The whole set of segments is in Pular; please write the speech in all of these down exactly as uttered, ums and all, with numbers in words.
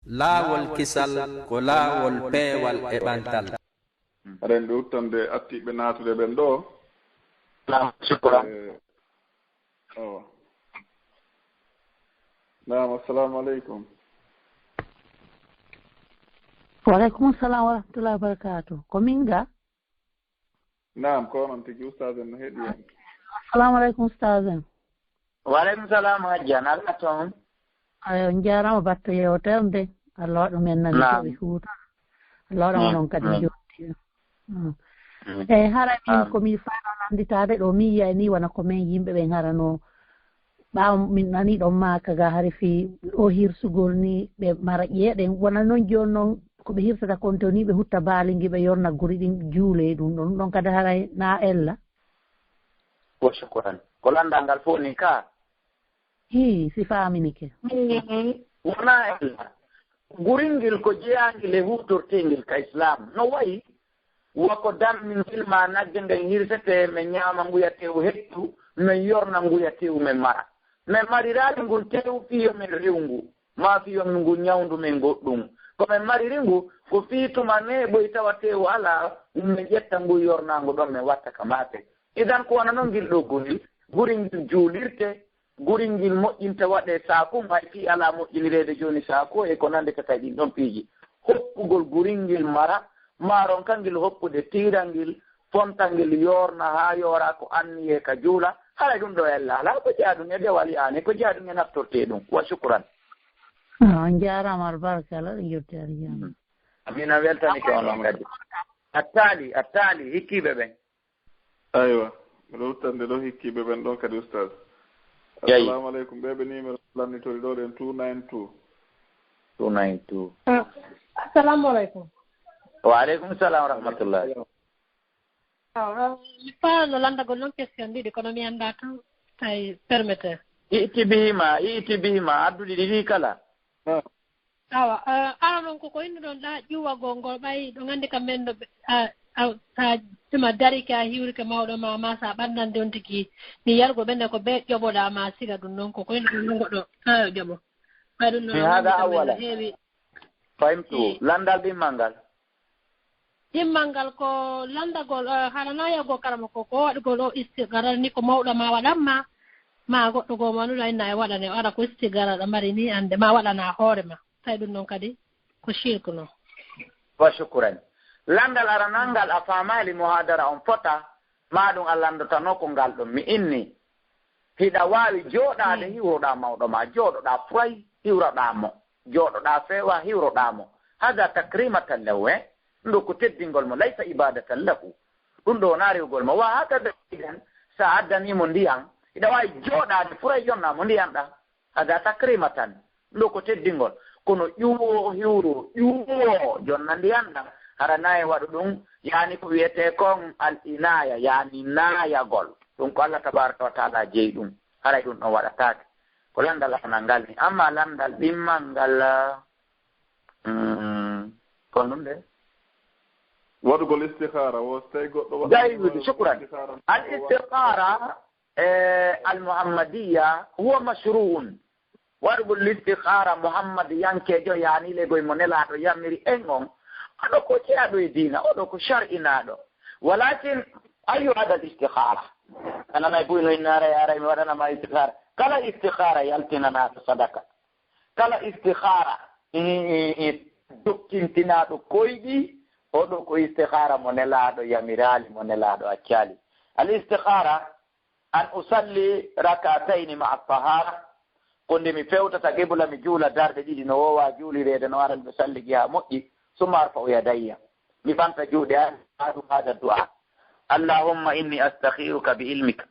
Laawol kisal ko laawol peewal e ɓantal. Aɗa anndi uttande attiiɓe naatude ɓen ɗoo. Naam, shukran. Eh, awa. Naam, assalamu aleykum. Wa aleykum salam wa rahmatullahi wa barakatuh. Ko min ga? Naam, ko onon tigi, ustaz en no heɗi en. Assalamu aleykum, ustaz en. Wa aleykum salam, hajja. Na ala toon? Ayo, on jaaraama batto yeewtere nde. Allah waɗu men nani Naam. Ko ɓe huutora. Allah waɗa Naam. Onon kadi Naam. Jooɗi. Mm. Mm. Eyi, hara min Naam. Ko mi faala nannditaade ɗo, mi yi'ay ni wona ko men yimɓe ɓen hara no. Ɓaawo min nani ɗon maaka ga hari fii o hirsugol ni ɓe mara ƴeeɗen. Wona non jooni non ko ɓe hirsata kon to ni ɓe hutta baali ngi ɓe yorna guri ɗin juulee ɗum ɗon. Ɗum ɗon kadi haray na ella. Wa shukran. Ko lanndal ngal fof ni ka? Hii, si faaminike. Wona ella. Guringil ko jeyaangil e huutorteengil ka Islaam. No wayi, wa ko darningil ma nagge ngen hirsetee, men ñaama nguya tew hettu, men yorna nguya tew, men mara. Men mariraali ngun tew fii yo men rew ngu, maa fii yo ngu ñawndu men goɗɗum. Ko men mariri ngu, ko fii tuma neeɓoy tawa tew alaa, men ƴetta ngu yorna ngu ɗon, men watta ka maafe. Idan ko wona non ngil ɗoo guril, guril ngil juulirte, guril ngil moƴƴinte waɗee saaku, hay fii alaa moƴƴinireede jooni saaku e ko nannditata e ɗin ɗon piiji. Hokkugol guril ngil mara, maa ronka ngil hoppude tiira ngil, fonta ngil yoorna haa yoora ko anniyee ka juula, haray ɗum ɗoo ella alaa, ko jeyaa ɗum e dewal yaani, ko jeyaa ɗum e naftortee ɗum. Wa shukran. Ah, on jaaraama, albarka, Allah ɗo yewtere jam. Amin, a weltanike on on kadi. A taali, a taali, hikkiiɓe ɓen. Aywa, miɗo huttande ɗo hikkiiɓe ɓen ɗon kadi, Ustaz. Yeyi. Assalamu aleykum. Ɓee ɓe numéro lannitori ɗo ɗen, two nine two. Two nine two. Ah, assalamu aleykum. Wa aleykum salam wa rahmatullah. Ah, mi faala no lanndagol non question ɗiɗi, kono mi anndaa to tawi permettre. I'ti bihima, i'ti bihima, addu ɗiɗi ɗi kala. Ah. Awa, ah, ara non ko ko innuɗon ɗa ƴuwagol ngol, ɓay ɗon anndi kam men no ɓe, ah, ah, sa tuma darike a hiwrike mawɗo ma, ma sa ɓanndan don tigi, mi yargo ɓenne ko be ƴoɓoɗa ma siga ɗum non ko ko innuɗon ɗon goɗɗo, ah, ƴoɓo. Ɓay ɗum non Mi hada anndi kam men no awwala. Heewi. Fahimtu. Eh. Lanndal ɗimmal ngal. Ɗimmal ngal ko lanndagol, eh, haɗa na yahgol karamoko, ko waɗugol o istikhara ni ko mawɗo ma waɗan ma, ma goɗɗo goo ma nula inna e waɗane, o ara ko istikhara ɗa mari ni annde, ma waɗana hoore ma. Tawi ɗum non kadi ko shirku non. Wa shukran. Lanndal aranal ngal a faamaali muhadara on fota, ma ɗum a lanndotano ko ngal ɗum mi inni. Hiɗa waawi jooɗaade Mm. hiwroɗaa mawɗo ma, jooɗoɗaa furay hiwroɗaa mo. Jooɗoɗaa feewa, hiwroɗaa mo. Hada takrimatan lahu, eh? Ɗum ɗo ko teddingol mo, laysa ibadatan lahu. Ɗum ɗo wonaa rewgol mo. Wa hakada idan, sa addanii mo ndiyan, hiɗa waawi jooɗaade furay yonna mo ndiyan ɗan. Hada takrimatan. Ɗum ɗo ko teddingol. Kono ƴuwo hiwro, ƴuwo jonna ndiyan ɗan. Hara na e waɗu ɗum, yani ko wiyetee kon al inaya, yani naayagol. Ɗum ko Allah tabaraka wa taala jeyi ɗum. Haray ɗum ɗon waɗataake. Ko lanndal aranal ngal ni. Amma lanndal ɗimmal ngal, mm, ko ɗum de. Waɗugol istikhara, wo so tawi goɗɗo waɗa Jayyid, shukran. Istikhara, al istikhara, eh, al muhammadiyya, huwa mashru'un. Waɗugol istikhara muhammadiyankeejo, yani legoy mo Nelaaɗo yamiri en on. Oɗo ko jeyaaɗo e diina, oɗo ko shar'inaaɗo. Walakin, ayu hada al istikhara? A nanay buy no innaara e aray mi waɗana ma istikhara. Kala istikhara yaltinanaaɗo sadaka. Kala istikhara, i, i, i, jokkintinaaɗo koyɗi, oɗo ko istikhara mo Nelaaɗo yamiraali, mo Nelaaɗo accaali. Al istikhara, an usalli rak'atayni ma'a tahara, ko nde mi fewtata qibla, mi juula darɗe ɗiɗi no woowa juulireede, no arani mi salligi haa moƴƴi, summa arfa'u yadayya, mi ɓanta juuɗe an, haa ɗum hada du'a. Allahumma inni astakhiruka bi ilmika,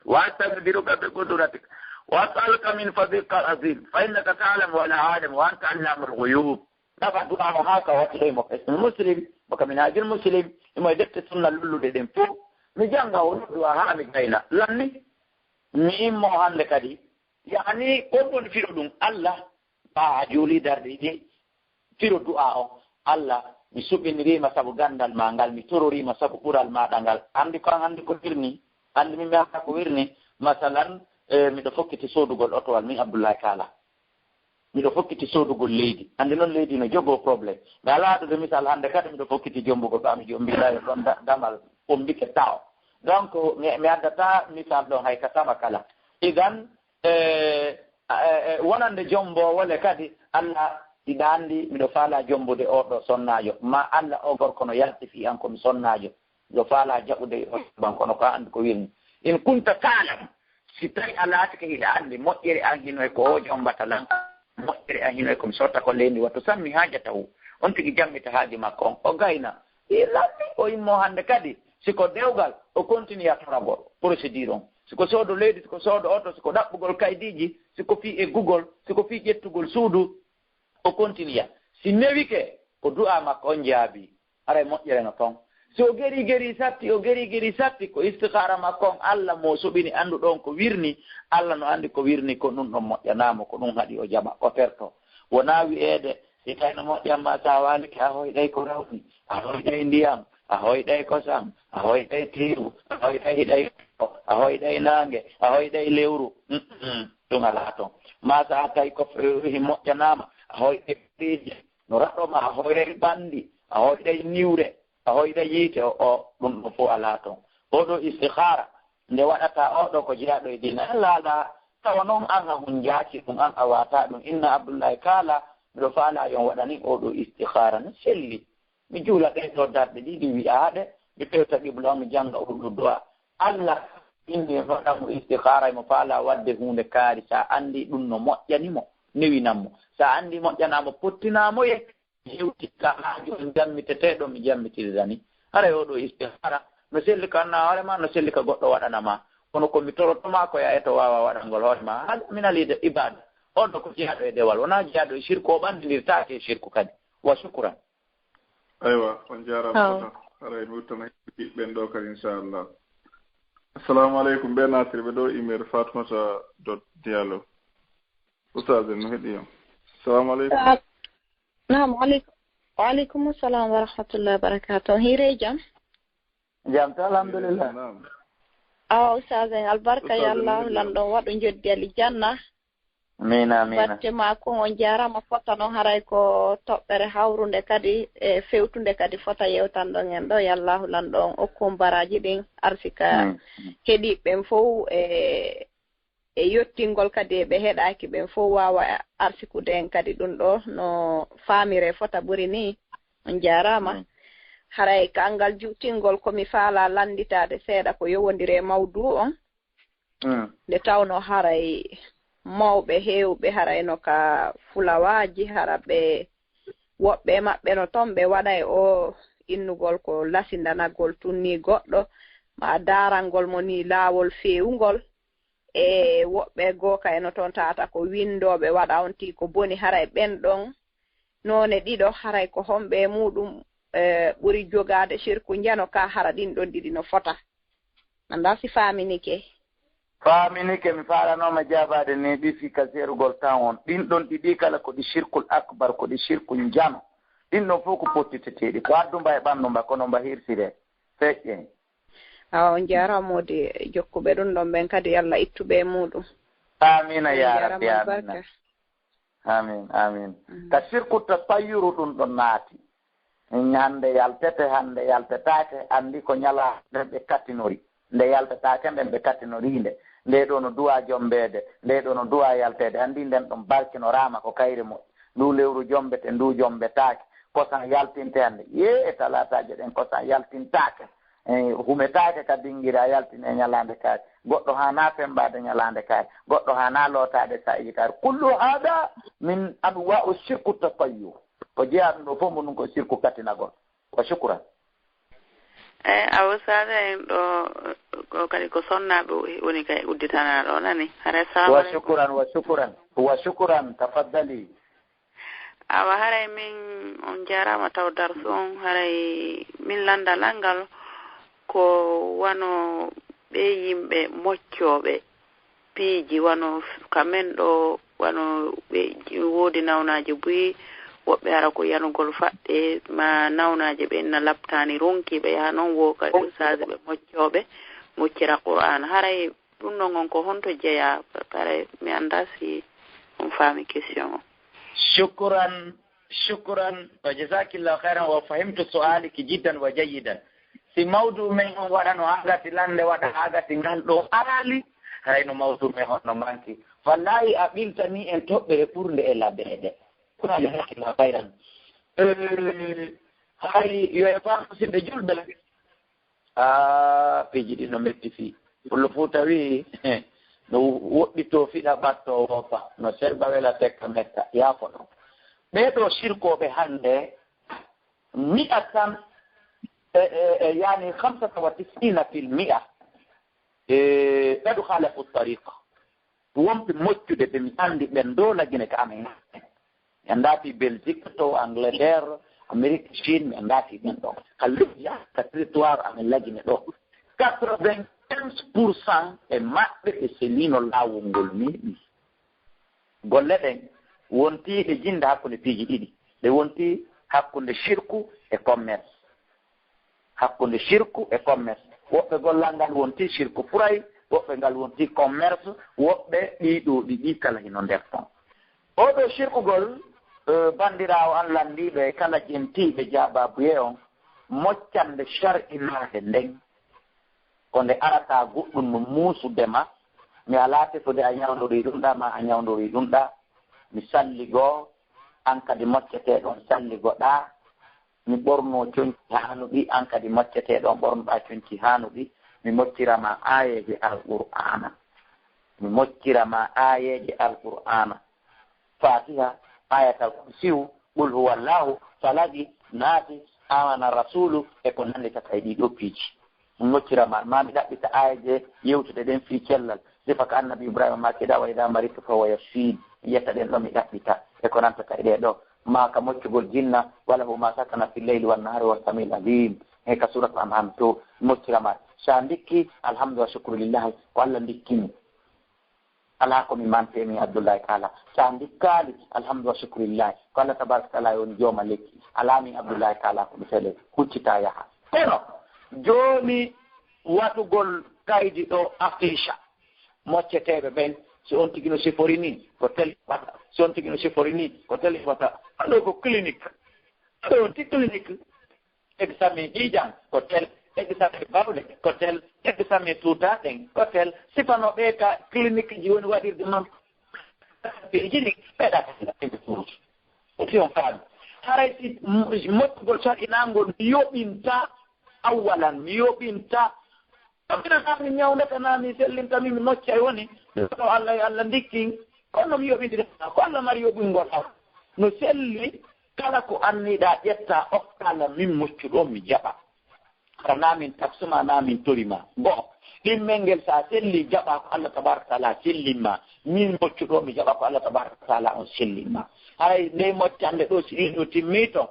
wa astaqdiruka bi qudratika, wa as'aluka min fadlika al-azim, fa innaka ta'lamu wa la a'lamu, wa anta allamul ghuyub. Nafa du'a o haa ka watti e mo Hisnul Muslim, mo ka Minhajul Muslim, e mo e defte sunna lolluɗe ɗen fof. Mi jannga o du'a haa mi gayna. Lanni, mi immo hannde kadi. Yani, on woni firo ɗum. Allah, ɓaa a juuli darɗe ɗiɗi, firo du'a o. Allah, mi suɓiniriima sabu ganndal ma ngal, mi tororiima sabu ɓural maaɗa ngal. Anndi ko an anndi ko wirni, anndi min mi anndaa ko wirni. Masalan, eh, miɗo fokkiti soodugol otowal, min Abdullahi Kaala. miɗo fokkiti soodugol leydi. Hannde non leydi no jogoo problème. Mi alaa ɗo de misal hannde kadi miɗo fokkiti jombugol ɓaa mi jombiɗaa yo ɗon da-, damal ombike taw. Donc, mi, mi addataa misal ɗon hay ka sama kala. Idan, e, e, e, wonande jomboowo le kadi, Alla, hiɗa anndi miɗo faalaa jombude oo ɗoo sonnaajo. Ma Alla oo gorko no yalti fii an ko mi sonnaajo. Miɗo faalaa jaɓude e oo jomban kono ko a anndi ko wirni. In kunta taalam, si tawi a laatike hiɗa anndi moƴƴere an hino e ko oo jombata lan, moƴƴere an hino e ko mi sotta ko leydi wattu sammi haajatahu. On tigi jammita haaji makko on. O gayna. Ɗi lammi, o immoo hannde kadi, si ko dewgal, o continue toragol procédure on. Si ko soodo leydi, si ko soodo oto, si ko ɗaɓɓugol kaydiiji, si ko fii eggugol, si ko fii ƴettugol suudu, o continue. Si newike, ko du'aa makko on jaabii. Haray moƴƴere no ton. Si o gerii gerii satti, o gerii gerii satti, ko istixaara makko on Alla mo suɓini annduɗo on ko wirni, Alla no anndi ko wirni ko ɗun ɗon moƴƴanaa mo, ko ɗun haɗi o jaɓa, o terto. Wonaa wi'eede, si tawi no moƴƴan ma, si a waalike, a hoyɗay ko rawni, a hoyɗay ndiyam, a hoyɗay kosam, a hoyɗay teewu, a hoyɗay hiɗay, a hoyɗay naange, a hoyɗay lewru. Mm-mm, ɗun alaa ton. Maa si a tawi ko f-, hi moƴƴanaa ma, a hoyɗay peeje, no raɗo ma, a hoyɗay ɓanndi, a hoyɗay niwre, a hoyɗay yiite, o, o, ɗun ɗon fow alaa ton. Oo ɗoo istixaara, nde waɗataa oo ɗoo ko jeyaaɗo e diina, Alla alaa, tawa non an a hunjaaki ɗun, an a waataa ɗun. Inna Abdullahi kaala, miɗo faalaa yo on waɗanin oo ɗoo istixaara, no selli. Mi juula ɗee ɗoo darɗe ɗiɗi wi'aaɗe, mi fewta qibla on, mi jannga oo ɗoo du'a. Alla, inni e hoɗa mo istixaara, e mo faalaa waɗde huunde kaari, si a anndii ɗun no moƴƴani mo, newinan mo. Si a anndii moƴƴanaa mo, pottinaa mo ye, hewti ka haaju on jammiteteeɗo, mi jammitirira ni. Haray oo ɗoo istixaara, no selli ka annaa hoore maa, no selli ka goɗɗo waɗana maa. Kono ko mi toroto maa, ko yo a eto waawa waɗangol hoore maa. Hada minal ida-, ibada. On ɗoo ko jeyaaɗo e dewal, wonaa jeyaaɗo e shirku, o ɓanndirtaake e shirku kadi. Wa shukran. Aywa, on jaaraama Aw. Fota. Haray mi wuttana ɓen ɗoo kadi, inchallah. Assalamu aleykum. Ɓe naatiri ɓe ɗoo, email Fatmata dot Diallo. Ustaz en no heɗi on. Assalamu aleykum. Sa-, naam, aleykum. Wa aleykum assalam wa rahmatullahi wa barakatuh. Hiire jam? Jam to, alhamdulillah. Naam. Awa, ustaz en, albarka Ustaz ya en no Allah, heɗi on. Lanɗo on waɗu njoddi aljanna. Amiin, amiin. Batte maa kon, on jaaraama. Fota non haray ko toɓɓere hawrunde kadi e fewtunde kadi fota yewtanɗon en ɗoo. Yallaahu lanɗo on okku on baraaji ɗin, arsika Mm, mm. Heɗiiɓe ɓen fow e, e yottingol kadi e ɓe heɗaaki ɓen fow waawa arsikude en kadi ɗun ɗoo no faamiree fota ɓuri nii. On jaaraama. Mm. Haray ka anngal juutingol ko mi faalaa lannditaade seeɗa ko yowondiri e mawduu on. Mm. Nde tawnoo haray mawɓe heewɓe haray no ka fulawaaji, hara ɓe woɓɓe e maɓɓe no ton ɓe waɗay oo innugol ko lasindanagol tun nii goɗɗo, maa daarangol mo nii laawol feewungol. E woɓɓe goo ka e no ton tawata ko winndooɓe waɗa on tii ko boni, haray ɓen ɗon noone ɗiɗo, haray ko honɓe e muuɗum, eh, ɓuri jogaade sirku njano ka hara ɗin ɗon ɗiɗi no fota? Anndaa si faaminike. Faaminike, mi faalanooma jaabaade neeɓi fii ka seerugol tan on. Ɗin ɗon ɗiɗi kala ko ɗi sirkul akbar, ko ɗi sirku njano. Ɗin ɗon fof ko pottiteteeɗi. Ko addu mba e ɓanndu mba, kono mba hirsiree. Feƴƴee. Awa, on jaaraama moodi jokkuɓe ɗum ɗon ɓen kadi, Alla ittu ɓe e muuɗum. Amiina, on yaa jaaraama Rabbi, amiina. Albarka. Amiin, amiin. Mm. Ka sirku tatayyuru ɗum ɗon naati. Hannde yaltete, hannde yaltetaake, anndi ko ñalaa nden ɓe katinori. Nde yaltetaake nden ɓe katinori nde. Nde ɗoo no duwaa jombeede, nde ɗoo no duwaa yalteede. Anndi nden ɗon barkinoraama ko kayre moƴƴi. Ndu lewru jombete, ndu jombetaake. Kosan yaltinte hannde. Yee e talaataaje ɗen kosan yaltintaake. E, humetaake ka dingira yaltine ñalaande kaari. Goɗɗo haanaa fembaade ñalaande kaari. Goɗɗo haanaa lootaade saa'iiji kaari. Kullu haada min anwaa'u shirku tatayyur. Ko jeyaa ɗum ɗoo fof mo ɗum ko sirku katinagol. Wa shukran. Eh, Abu Saada en ɗo, ko kadi ko sonnaaɓe woni kay udditanaa ɗo, nani? Hara, assalamu aleykum. Wa shukran, wa shukran. Wa shukran, tafaddali. Awa, haray min, on jaaraama taw darsu on, haray min lanndal an ngal ko wano ɓe yimɓe moccooɓe piiji, wano f-, ka men ɗo, wano ɓe j-, woodi nawnaaje buy, woɓɓe hara ko yanugol faɗɗe, ma nawnaaje ɓen na laptaani ronki, ɓe yaha non woo ka ustaazi ɓe moccooɓe, moccira Qur'aana. Haray ɗum ɗon on ko honto jeyaa? Haray mi anndaa si on faami question on. Shukran, shukran, wa jazakillahu khairan, wa fahimtu su'aliki jiddan wa jayyidan. Si mawdu men on waɗano agati lande waɗa agati ngal ɗo aali, hayno mawdu men on no manki. Wallahi a ɓiltani en toɓɓere ɓurnde e labeede. Kuna jazakillahu khairan. Eh, hay yo e faamu sinɓe julɓe. Aa, piiji ɗi no metti fii. Pullo Fuuta wi'i, no woɗɗitoo fiɗa ɓattoo woppa, no selɓa wela tekka metta, yaafo ɗon. Ɓee ɗoo sirkooɓe hannde, mi'a tan, e, e, e, yani, khamsata wa tis'ina fil mi'a, e, ɓe ɗo khalafu tariqa. Wonɓe moccude ɓe mi anndi ɓen dow lagine ka amen. Mi anndaa fii Belgique, to Angleterre, Amérique, Chine, mi anndaa fii ɓen ɗon. Ka leydi, ka territoire amen lagine ɗo. Quatre-vingt-quinze pour cent e maɓɓe ɓe seliino laawol ngol neeɓi. Golle ɗen wontii ɗe jinnda hakkunde piiji ɗiɗi. Ɗe wontii hakkunde shirku e commerce. Hakkunde shirku e commerce. Woɓɓe gollal ngal wontii shirku furay, woɓɓe ngal wontii commerce, woɓɓe ɗii ɗoo ɗiɗi kala hino nder ton. Oo ɗoo shirkugol, eh, banndiraawo an lanndiiɓe e kala jentiiɓe jaabaabuye on, moccande shar'inaade nden, ko nde arata goɗɗum no muusude ma, mi alaa tefude a ñawndorii ɗum ɗaa, maa a ñawndorii ɗum ɗaa, mi salli goo, an kadi mocceteeɗo on salli goɗaa, mi ɓornoo conci haanuɗi, an kadi mocceteeɗo on ɓornoɗaa conci haanuɗi, mi moccira ma aayeeje Alqur'aana. Mi moccira ma aayeeje Alqur'aana. Faatiha, Aayatal Kursiyu, Qul huwallahu, Falaqi, Naasi, Aamana Rasuulu, e ko nannditata e ɗii ɗoo piiji. Mi moccira ma, maa mi ɗaɓɓita aayeeje yewtuɗe ɗen fii cellal. Sifa ka Annabi Ibraahiima maaki, "Wa idaa maridtu fahuwa yashfiin." Mi ƴetta ɗen ɗon mi ɗaɓɓita, e ko nannditata e ɗee ɗoo. Maa ka moccugol jinna, "Wa lahu maa sakana fil layli wan nahaari wa huwa samiul aliim." E ka Suuratu An'aam to moccira ma. Sa ndikki, alhamdu wa shukru lillahi, ko Alla ndikkini. Alaa ko mi mantee min Abdullahi Taala. Sa ndikkaali, alhamdu wa shukru lillahi, ko Alla tabaaraka taala woni jooma lekki. Alaa min Abdullahi Taala ko mi fele, huccitaa yaha. Kono, jooni waɗugol kaydi ɗo affiche, mocceteeɓe ɓen, si on tigi no sifori nii, ko tel wata. Si on tigi no sifori nii, ko tel wata. Ɗoo ko clinique. Ɗoo ti clinique. Examen ƴiiƴan, ko tel. Examen bawle, ko tel. Examen tuutaaɗen, ko tel. Sifano ɓe ka clinique ji woni waɗirde non. Ɓe jini, ɓe ɗaɓɓi, ɓe tuuti. Si on faami. Haray si mo-, moƴƴugol sar'inaangol, mi yoɓinta, awwalan, mi yoɓinta Ko mi na mi ñawndata na mi sellinta mi, mi moccay woni. Kono Allah e Allah ndikkin. Kono mi yoɓindira ko Allah mari yoɓingol am. No selli kala ko anniɗaa ƴetta okka Allah min moccuɗo on mi jaɓa. Hara na min taksuma na min torima. Go'o. Ɗimmel ngel sa selli jaɓa ko Allah tabaraka taala sellinma. Min moccuɗo mi jaɓa ko Allah tabaraka taala on sellinma. Haray nde moccande ɗo si ɗin ɗo timmi to.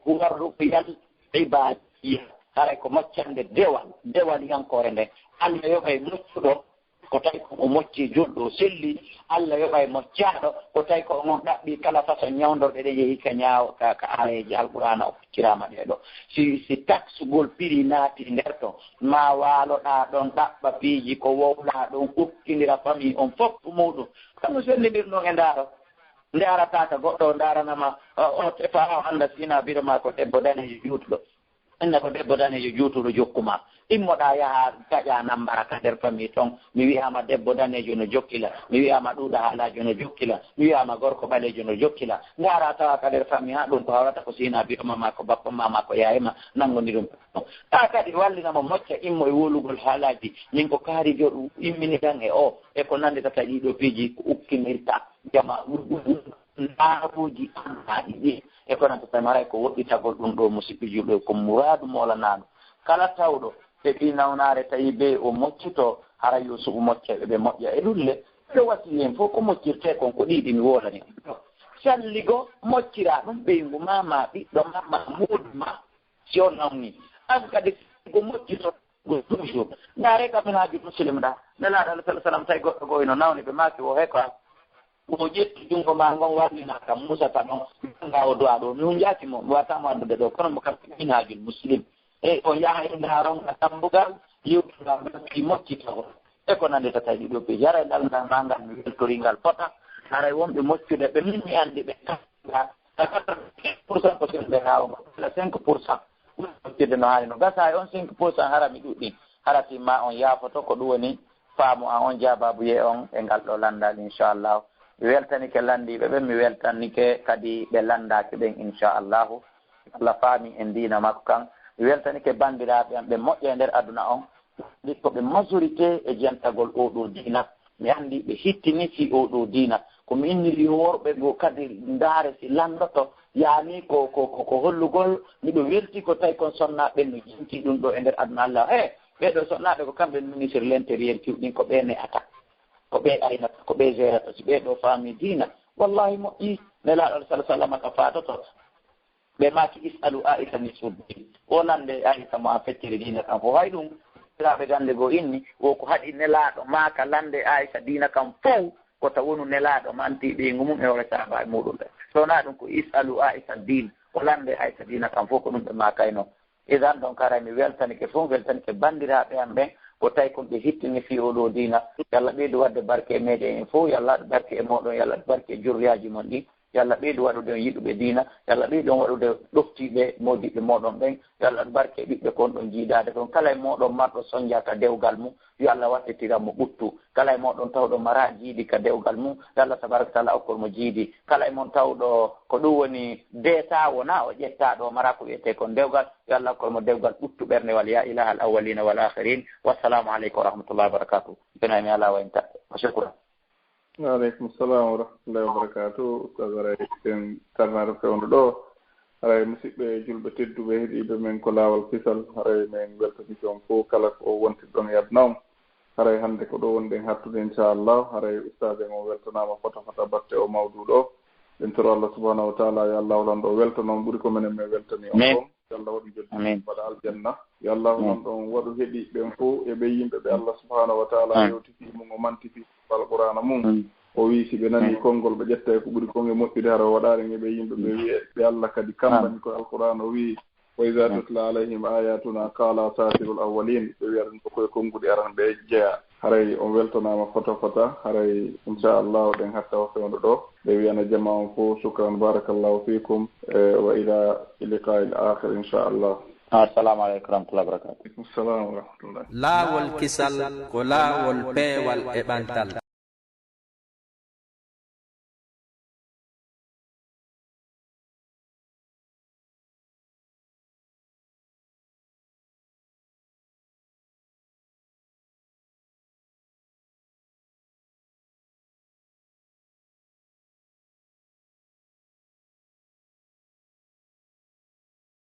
Huwa ru'yal ibadiyya. Haray ko moccande dewal, dewal yankoore nden. Allah yoɓay moccuɗo ko tawi ko o mocci julɗo o selli. Allah yoɓay moccaaɗo ko tawi ko on ɗaɓɓi kala façon ñawndorɗe ɗe yehi ka ñaaw-, ka, ka aayeeji Alqur'aana o fecciraama ɗee ɗoo. Si, si taksugol piri naati nder ton, ma waaloɗaa ɗon ɗaɓɓa piiji ko wowlaa ɗon, ukkindira famille on fof muuɗum. Kano sellindirɗon e ndaaro. Nde arata ka goɗɗo o ndaarana ma, o, o tefa o annda si hinaa biro maa ko debbo daneejo juutuɗo. Annda ko debbo daneejo juutuɗo jokku ma. Immoɗaa yaha taƴaa nambara ka nder famille ton. Mi wi'aama debbo daneejo no jokki la. Mi wi'aama ɗuuɗa haalaajo no jokki la. Mi wi'aama gorko ɓaleejo no jokki la. Ndaara tawa ka nder famille haa ɗum ko hawrata ko si hinaa biro ma, maa ko bappa ma, maa ko yaye ma, nanngoni ɗum. Taa kadi wallina mo mocca immo e wowlugol haalaaji. Min ko kaari joɗu immini kan e o. E ko nannditata ɗii ɗoo piiji ko ukkinirta jama ndaaruuji an haa ɗiɗi. E ko nannditata maray ko woɗɗitagol ɗum ɗoo musiɓɓe julɓe ko muraadu moolanaaɗo. Kala tawɗo heɓii nawnaare tawi bee o moccitoo, hara yo suɓu mocceeɓe ɓe moƴƴa e ɗulle. Ɓe wasiyii en fof ko moccirtee kon ko ɗiɗi mi wolani on. Salligo mocciraa ɗum ɓeyngu maa, maa ɓiɗɗo maa, maa muudu maa. Si on nawni, an kadi ko moƴƴi to go toujours. Ndaare ka Minhajul Muslim ɗa. Nelaaɗo alayhi salatu wasalam tawi goɗɗo goo ino nawni ɓe maaki o he ko an. O ƴetti junngo maa ngon wallina ka Muusa ka ɗon. Nga o du'a ɗo. Mi hunjaaki mo, mi wata mo addude ɗo. Kono mo kam Minhajul Muslim. E o yaha e ndaaron ka tambugal, yewtugal ngal ki moƴƴi tago. E ko nandita tawi ɗiɗo ɓe yara e ɗalngal maa ngal mi weltori ngal fota. Haray wonɓe moccude ɓe, min mi anndi ɓe, quatre-vingt-cinq pour cent ko sirɓe haa on, walla cinq pour cent ɓuri moccude no haani. No gasa hay on cinq pour cent hara mi ɗuɗɗin, hara timma on yaafoto. Ko ɗum woni faamu an on, jaabaabuye on e ngal ɗoo lanndal, inchallahu. Mi weltanike lanndiiɓe ɓen, mi weltanike kadi ɓe lanndaaki ɓen, inchallahu. Allah faami en diina makko kan. Mi weltanike banndiraaɓe am ɓe moƴƴa e nder aduna on. Anndi ko ɓe majorité e jentagol oo ɗoo diina. Mi anndi ɓe hittini fii oo ɗoo diina. Ko mi inniri yo worɓe goo kadi ndaare si lanndoto. Yaani ko, ko, ko, ko hollugol, miɗo welti ko tawi kon sonnaaɓe ɓen no jenti ɗum ɗoo e nder aduna Allah. He, ɓee ɗoo sonnaaɓe ko kamɓe ministre l'intérieur kiwɗin, ko ɓee ne'ata. Ko ɓee aynata, ko ɓee gérata. Si ɓee ɗoo faami diina, wallahi moƴƴi. Nelaaɗo sallallahu alaihi wasallam ka faatoto. Ɓe maaki, "Is'alu Aisha nisfu ddin." O lande Aisha mo an feccere diina kan fow. Hay ɗum, ɓe gande goo inni, wo ko haɗi Nelaaɗo maaka lande Aisha diina kan fow, ko ta wonu Nelaaɗo manti ɓeyngu mum e hoore sahaaba e muɗum ɓe. So wonaa ɗum ko, "Is'alu Aisha ddin." O lande Aisha diina kan fow, ko ɗum ɓe maakayno. Idan ɗon kara mi weltanike fow, weltanike banndiraaɓe am ɓen, ko tawi kon ɓe hittini fii oo ɗoo diina. Yo Allah ɓeydu waɗde barke e meɗen en fow, yo Allah waɗ barke e mooɗon, yo Allah waɗ barke e jurriyaaji mon ɗin. Yo Allah ɓeydu waɗude on yiɗuɓe diina. Yo Allah ɓeydu on waɗude ɗoftiiɓe moodiɓɓe mooɗon ɓen. Yo Allah waɗ barke e ɓiɓɓe kon ɗon jiidaade kon. Kala e mooɗon marɗo sonja ka dewgal mum, yo Allah wattitiran mo ɓuttu. Kala e mooɗon tawɗo mara jiidi ka dewgal mum, yo Allah tabaraka taala okkor mo jiidi. Kala e mon tawɗo ko ɗum woni deesaa, wona o ƴettaa ɗo mara ko wiyetee kon dewgal, yo Allah okkor mo dewgal ɓuttu ɓernde wal, ya ilahal awwalina wal akhirin. Wassalamu aleykum wa rahmatullahi wa barakatuh. Beno e mi alaa wayinta. Wa shukran. Wa aleykum salam wa rahmatullahi wa barakatuh. Ustaz, haray en tarnaare fewndo ɗo. Haray musidɓe julɓe tedduɓe heɗiiɓe men ko Laawol Kisal, haray men weltanike on fow kala ko wontirɗon e aduna on. Haray hannde ko ɗo wonɗen hattude inchallah. Haray ustaz en on weltanaama fota fota batte o mawduu ɗo. En toro Allah subhanahu wa taala yo Allah lanɗo weltano on ɓuri ko menen men weltani on kon. Yo Allah waɗu joddi mum mbaɗa aljanna. Yo Allah lanɗo on waɗu heɗiiɓe ɓen fow e ɓe yimɓe ɓe Allah subhanahu wa taala yewti fii mum, o manti fii Alqur'aana mum. O wi'i si ɓe nanii konngol ɓe ƴetta e ko ɓuri kon e moƴƴude, hara o waɗaali e ɓe yimɓe ɓe wi'e ɓe Allah kadi kammbani ko Alqur'aana o wi'i, "Wa iza tutla alayhim ayatuna qala asatirul awwalin." Ɓe wi'a ɗum ko koye konnguɗi aranɓe jeyaa. Haray on weltanaama fota fota, haray inchallahu ɗen hatta o fewndo ɗo. Ɓe wi'ana jamaa on fow, "Shukran, barakallahu fikum, eh, wa ila liqa'il akhir, inchallah." Assalamu aleykum wa rahmatullahi wa barakatuh. Aleykum salam wa rahmatullah. Laawol Kisal ko laawol peewal e ɓantal.